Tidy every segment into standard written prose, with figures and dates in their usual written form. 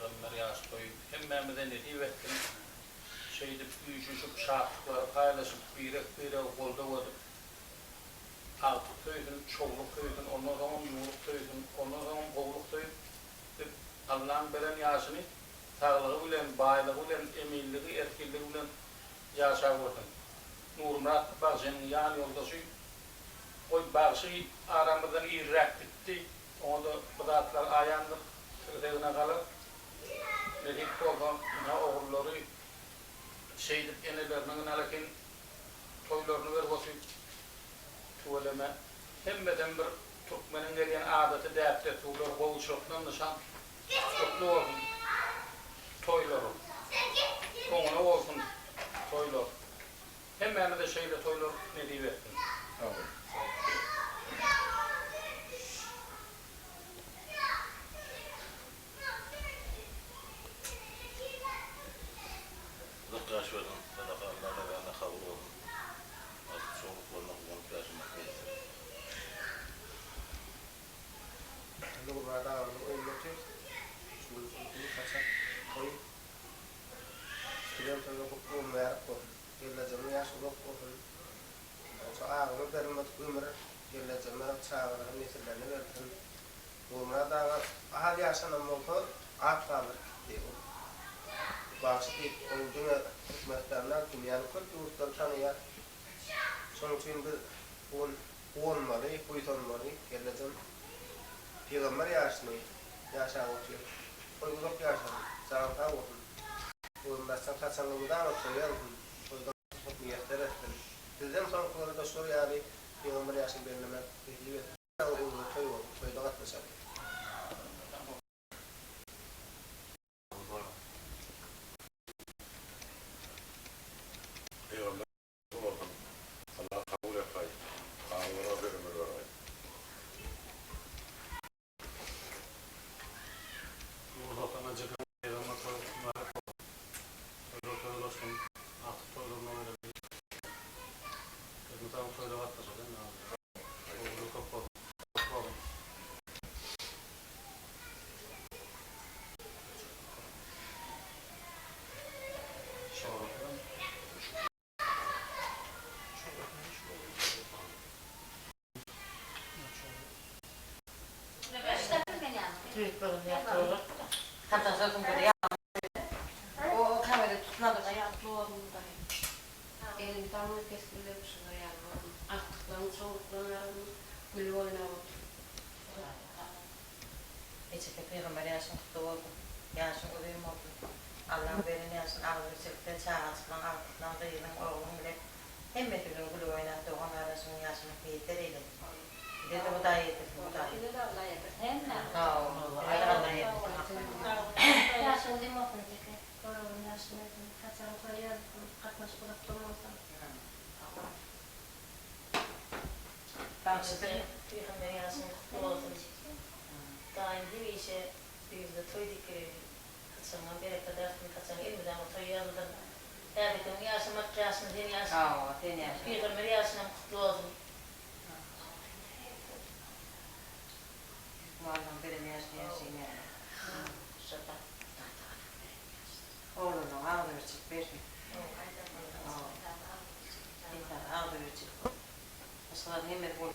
Pygamber ýaş toýy hemmämize nesip etsin. Şeýdip üýşüşip, şatlyklary paýlaşyp, birek-biregi goldaw edip, agtyk söýsün, çowluk söýsün, ondan soňam ýuwluk söýsün, ondan soňam gowluk söýüp, dip Allaň beren ýaşyny saglygy bilen, baýlygy bilen, eminligi, erkinligi bilen ýaşap görsün. Nurmyrat bagşynyň ýan ýoldaşy, goý bagşy aramyzdan irräk gitdi, oňa-da bu zatlar aýandyr, tirsegine galar. Nesip bolsa, ynha ogullary şeýdip eneleriniň ynalakin toýlaryny berip otyr. Tüweleme, hemmesem bir türkmeniň gelýän adaty däp-dessurlary gowuçylykdan nyşan. Gutly bolsun toýlaryň. Oňuna bolsun toýlar. Hemmämize şeýle toýlar nesip etsin. Sag bol. Uzak ýaş bersin, sadaka Alla dergähinde kabul bolsun. Artyk çowluklaryna guwanyp ýaşamak miýesser etsin. Nurmyrat agamyzyň öýünde otyrys. Şu gün uly saçak toý. Bilen toýuň gutly mübärek bolsun. Gelnejemiň ýaşy uzak bolsun. Şu agama berilmedik ömür gelnejeme, çagalara, nesillerine berilsin. Nurmyrat aga az ýaşanam bolsa at galdyryp gitdi. Ol bagşy diýip, ol diňe Türkmenistanda däl, dünýäniň köp ýurtlary tanaýar. Şonuň üçin biz bu gün guwanmaly, buýsanmaly. Gelnejem pygamber ýaşyny ýaşap otyr. Goý uzak ýaşasyn, jany sag bolsun. Nurmyratjan saçagyňy mydama toý ýazsyn, toýda gatnaşmak miýesser etsin. Bizden soňkulara-da şol ýaly pygamber ýaşyny bellemek nesip etsin. Öňüňde toý bolsun, toýda gatnaşaly. Pygamber bolsun. Allah kabul etgaý. Agalara bir ömür bergaý. Nursoltan ejekeň Pygamber toýy mübärek bolsun. Toýlar toýa ulaşsyn. Agtyk toýlaryna bereli. Elmydama toýda gatnaşaly hemmämiz. Ogullar köp bolsun. Saglyk bolsun. Elini daňyny kesdi berip şular ýaly bolsun. Agtyklaryň çowluklaryň arasynda gülüp oýnap otur. Ejepe pygamber ýaşyň gutly bolsun. Ýaşyň uzyn bolsun. Allaň beren ýaşyny agzybirçilikde çagajyklaň agtyklaň gyzyň ogluň bile hemmesi bilen gülüp oýnap dogan gardaşyňyň ýaşamak miýesser eýlesin. Bizede Hudaý ýetirsin Hudaý. Bizede Alla ýetirsin hemmämize. Bizede Alla ýetirsin. Ýaşyň uzyn bolsun ejeke. Görogly ýaşyny bersin. Saçagyň toýy ýazylsyn. Gatnaşyk uzakdan bolsun. Bagşy Pygamber ýaşyň gutly bolsun. Daýym hemişe öýüňde toý dikireli. Saçagyňam bereket artsyn, saçagyň elmydama toý ýazylsyn. Ädikimiň ýaşamak ýaşyny sen ýaşa. Hawa, sen ýaşa. Pygamber ýaşyňam gutly bolsun. Allaň beren ýaşyny ýaşaýyn ýaly. Oglanlaň agzybirçilik bersin. Esasy agzybirçilik. Başga zadyň hemmesi bol.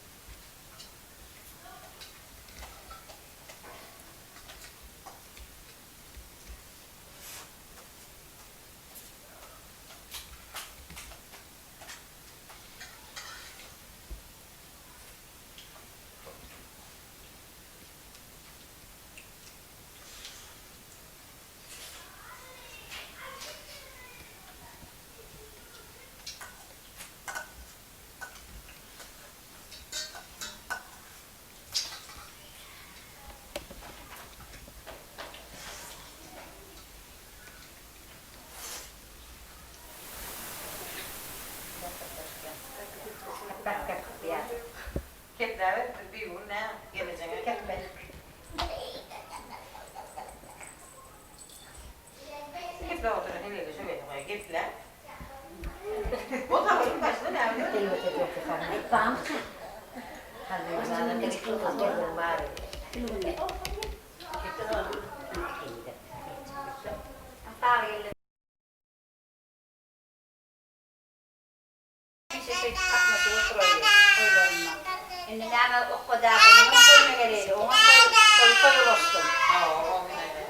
Kepläber bir gün nä gelejegä keple. Geple otur hele şu beni goý geple. O tabyň başyna näme görüp. Hemişe şeýdip gatnaşyp oturaýly toýlarynda. Indi näme okgadakynyňam toýuna geleýli, oňam toý toýa goşsun. Hawa, o gün aýdaýyn.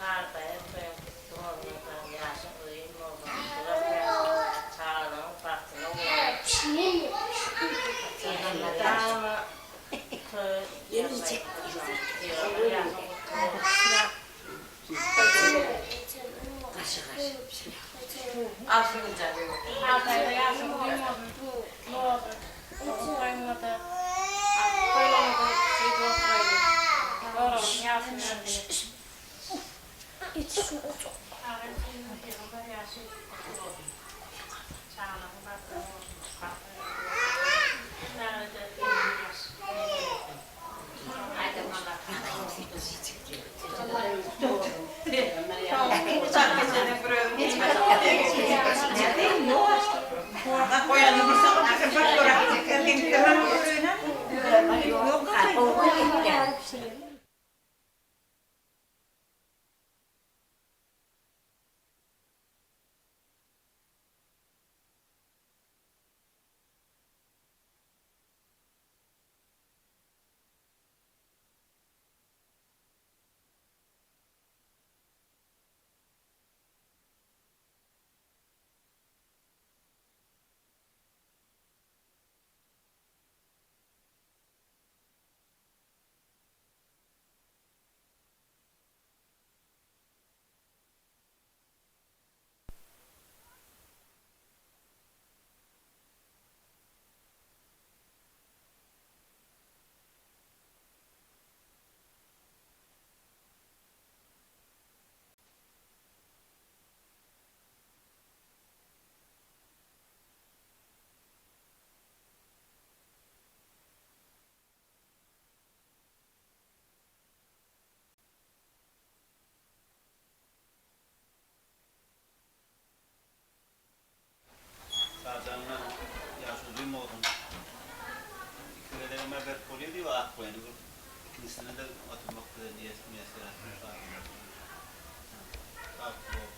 Pardaýa toýuň gutly bolsun ataň ýaşyň uzyn bolsun uzak ýaşa çagalaryň bagtyna guwan Mydama toýa ýazmaýyp Pygamber ýaşyň gutly bolsun. Al şu güljan. Pardaýa ýaşyň uzyn bolsun Nurada toýuňada toýlaryňda şeýdip oturaýly Göroglyň ýaşyny berdi. Sarjanyňa ýaş uzyn bolsun. Iki gezegem-ä berip bolýar diýip Akboýny bir ikinjisine-de oturmak bize miýesser etsin Bagtly bol.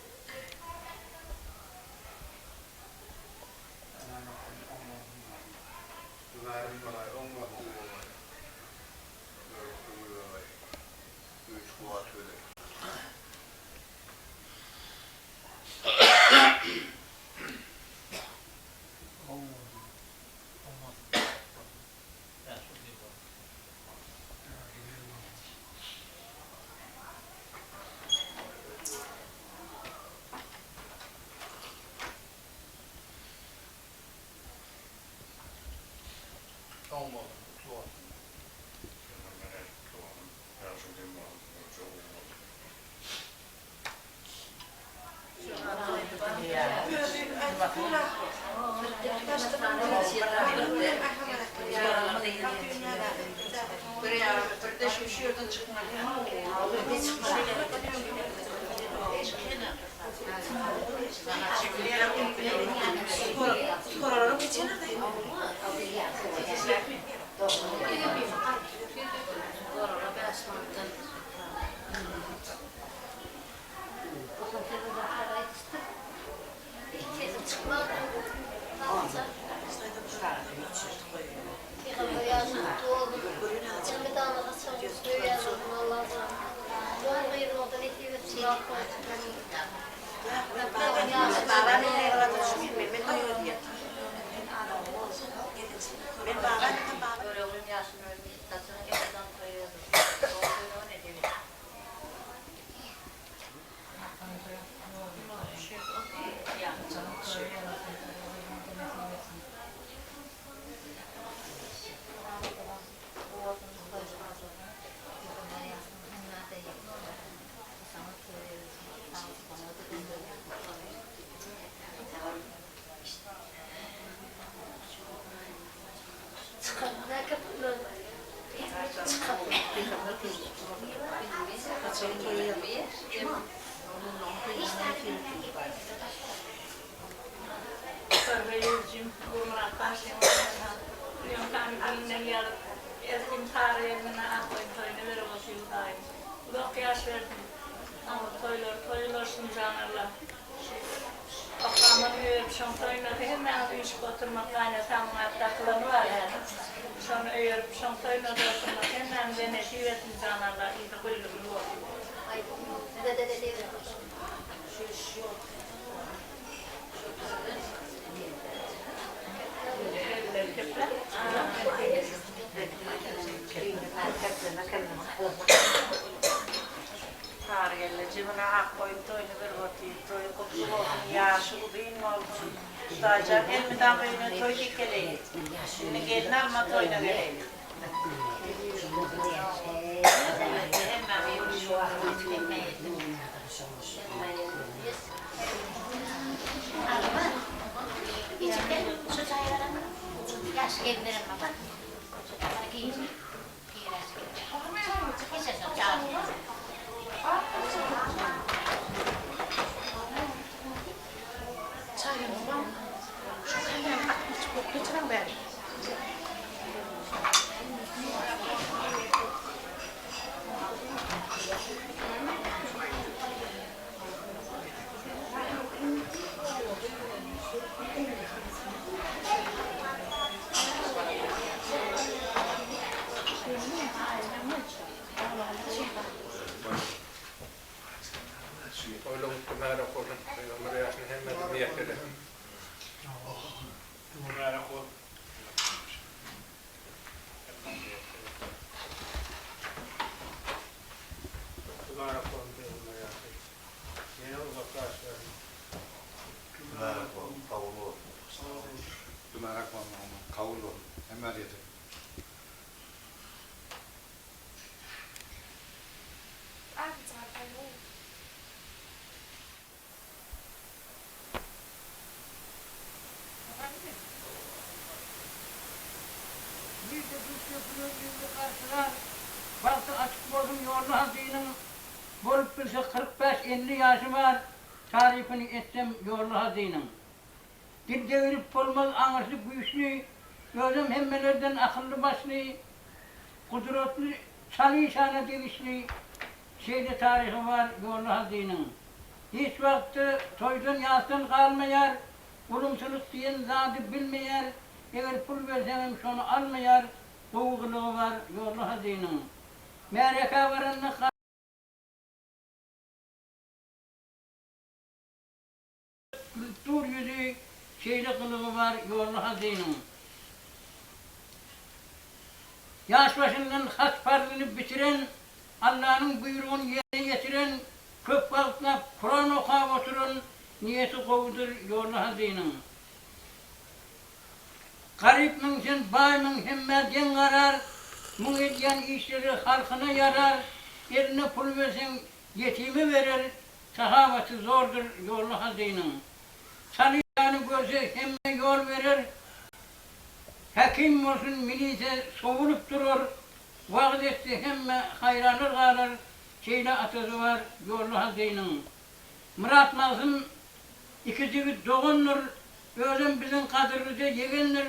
Mübärek bolaý, oň bolsun gowaý. Ömür bolaý, güýç-kuwwat bereý. Oň bolsun, oň bolsun, Ýaş uzyn bolsun. Oň bolsun, gutly bolsun. Ömür gutly bolsun, ýaş uzyn bolsun, ömürje uzyn bolsun. Erkin sary gelnine ak goýun toýuna berip otyr Hudaýym. Uzak ýaş bersin. Oňa toýlar toý bolsun jan Allah. Okamam öýerip şoň toýuna-da hemmäňiz üýşüp oturmak gaýynatamyň at dakylany bar häzir. Şony öýerip şoň toýuna-da oturmak hemmäňize nesip etsin jan Allah yzy gülli-gül bolsun. Sary gelneje muna ak goýun toýuny berip otyr. Toýy gutly bolsun, ýaşy uzyn bolsun. Hudaýjan elmydam öýüne toý dikeleýin. Indi gelin alma toýuna geleýin. Toýlaň mübärek bolsun. Pygamber ýaşyny hemmemize miýesser etsin. Mübärek bolsun. Mübärek bolsun pygamber ýaşy. Ýene uzak ýaşlaryn. Mübärek bolsun, kabul bolsun. Mübärek bolsun, kabul bolsun. Hemmä diýjek. Nirde düşse güler ýüzli garşylar, Bagty açyk bolsun ýolly hajynyň, Bolup bilse 45, 50 ýaşy bar, Tarypyny etsem ýolly hajynyň. Dil degirip bolmaz aňyrsy güýçli, Özem hemmelerden akylly-başly, Gudratly çal işana degişli, Şeýle taryhy bar Ýolly hajynyň. Hiç wagtda toýdan-ýasdan galmaýar, Ulumsylyk diýen zady bilmeýär, Eger pul berseňem şony almaýar, Gowy gylygy bar Ýolly hajynyň. Märekä baranda. Gülüp dur ýüzi, şeýle gylygy bar Ýolly hajynyň. Ýaş başyndan haç parzyny bitiren, Allanyň buýrugyny ýerine ýetiren, köp wagtlap Kuran okap oturan niýeti gowudyr Ýolly hajynyň. Garypmyň sen, baýmyň hemmä deň garar, Muň edýän işleri halkyna ýarar, Eline pul berseň ýetime berer, Sahawaty zordur Ýolly hajynyň. Salyhany görse hemme ýol berer, Häkim bolsun milise sowulyp durar, Wagyz etse hemme haýranlar galar, Şeýle atasy bar Ýolly hajynyň. Myrat Magtym iki jigit dogandyr, Özem biziň gadyrlyja ýegendir,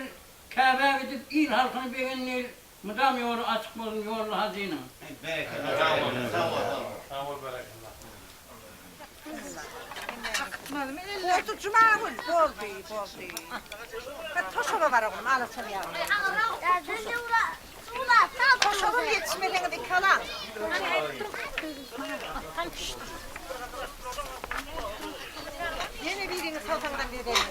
Käbä gidip il halkyny begendir, Mydam ýoly açyk bolsun Ýolly hajynyň. Berekella sag bol sag bol sag bol berekella. Boldy Jumagül boldy boldy. Hadi toşaba bar oglum alaçal ýagyny. Toşabam ýetişmeseňiz iki alaň. Ýene biriňiz salsaňyzam bererin.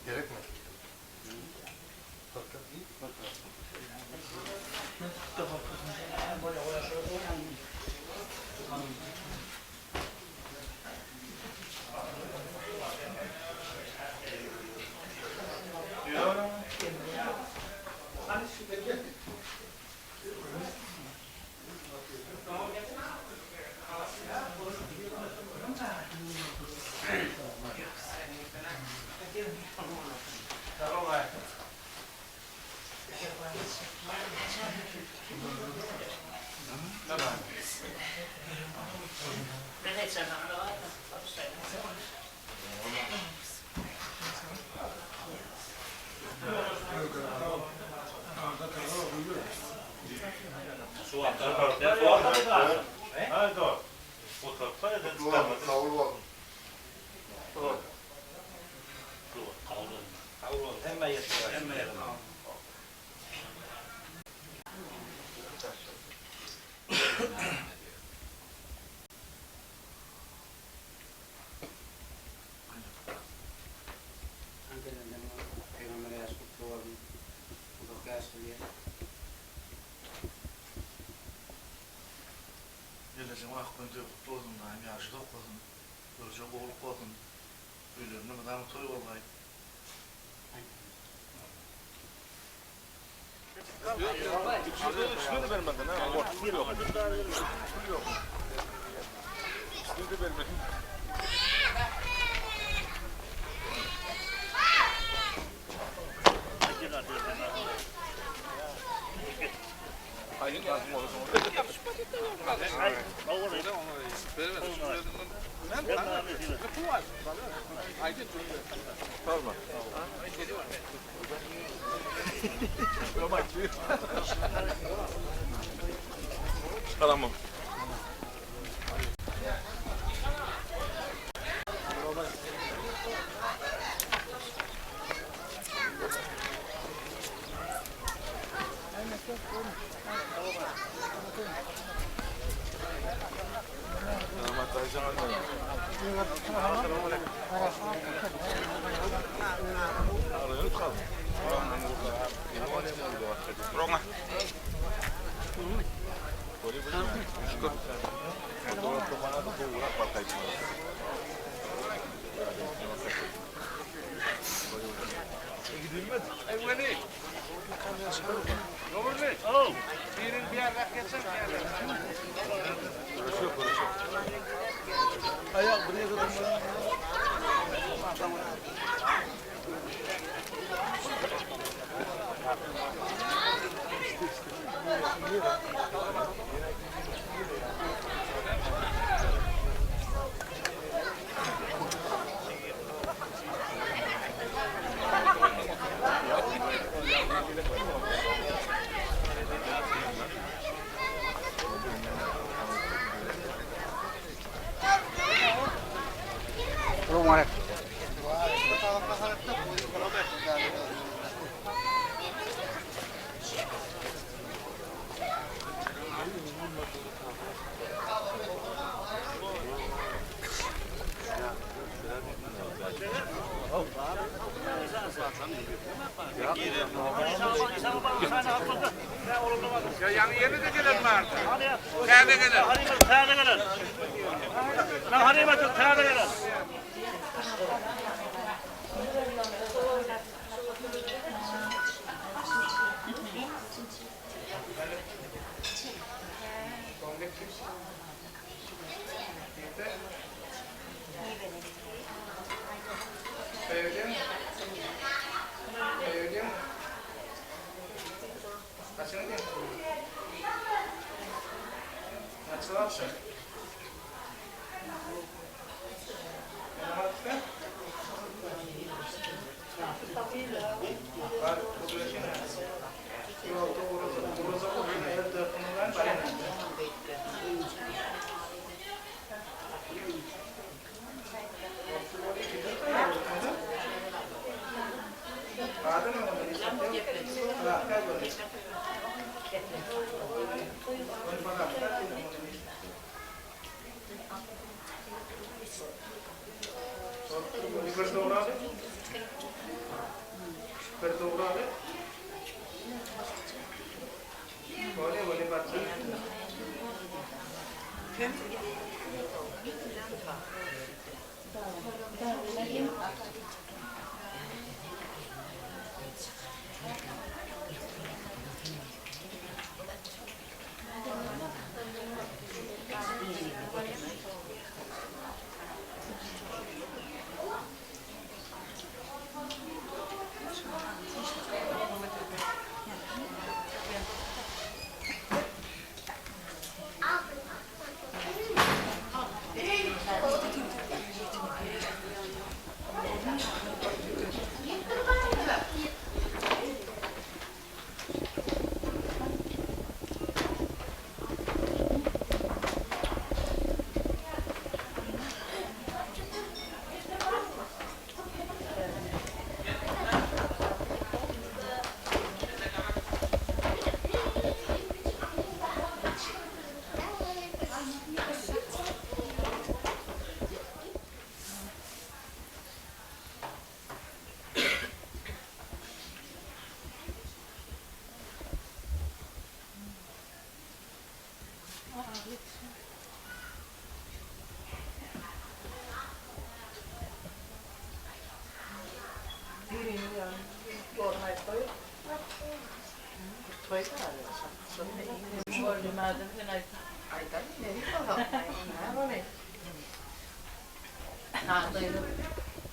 Gerekmi? Kabul bolsun. Peygamber ýaşy gutly bolsun. Uzak ýaşly diýen. Gelejek wagt günde gutly bolsun daýym ýaşy uzak bolsun görjek ogluk bolsun öýlerinde mydama toý bolgaý. Tamam.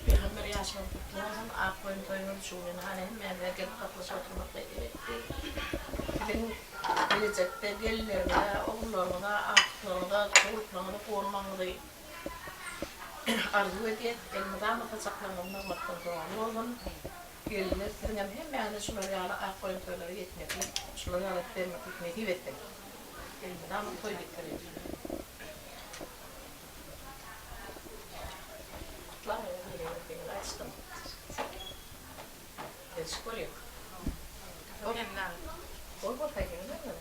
Pygamber ýaşyňyz gutly bolsun, ak goýun toýuňyz şu gün hany hemmämize gelip gatnaşyp oturmak nesip etdi. Siziň gelejekde gelinleriňize, ogullaryňyza, agtyklaryňyza, çowluklaryňyza guwanmagyňyzy arzuw edýäs. Elmydama saçaklaryňyz nygmatdan doly bolsun. Gelinler siziňem hemmäňize şular ýaly ak goýun toýlara ýetmeklik, şular ýaly edip bermeklik nesip etsin. Elmydama toý getirin. Gutlaň diýeniňizi aýtdym. Gelşik bolýar. Bol bol saýdyňyz öňüne.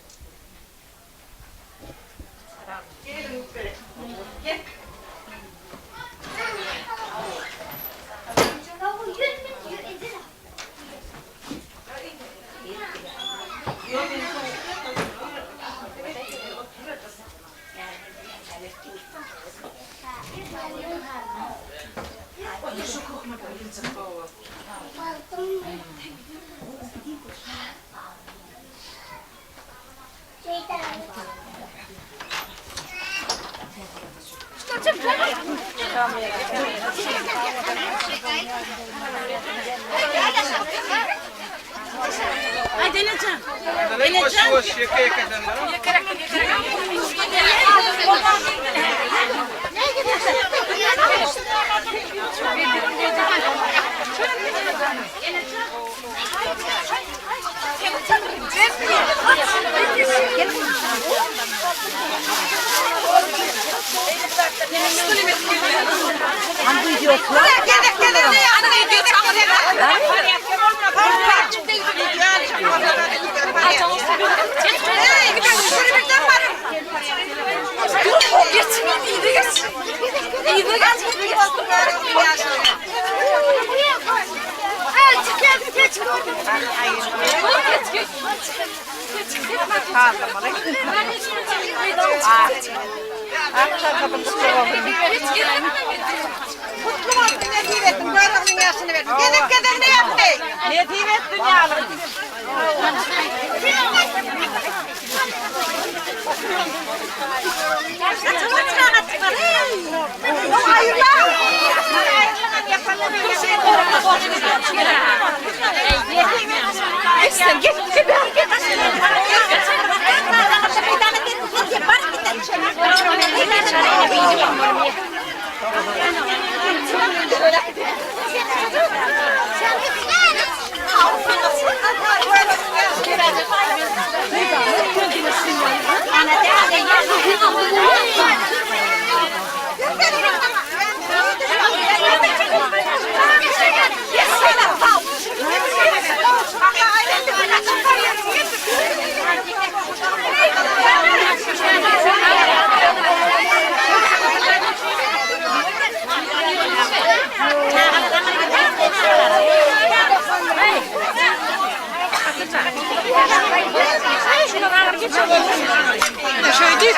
Şöýdüp,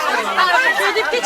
şöýdüp geç.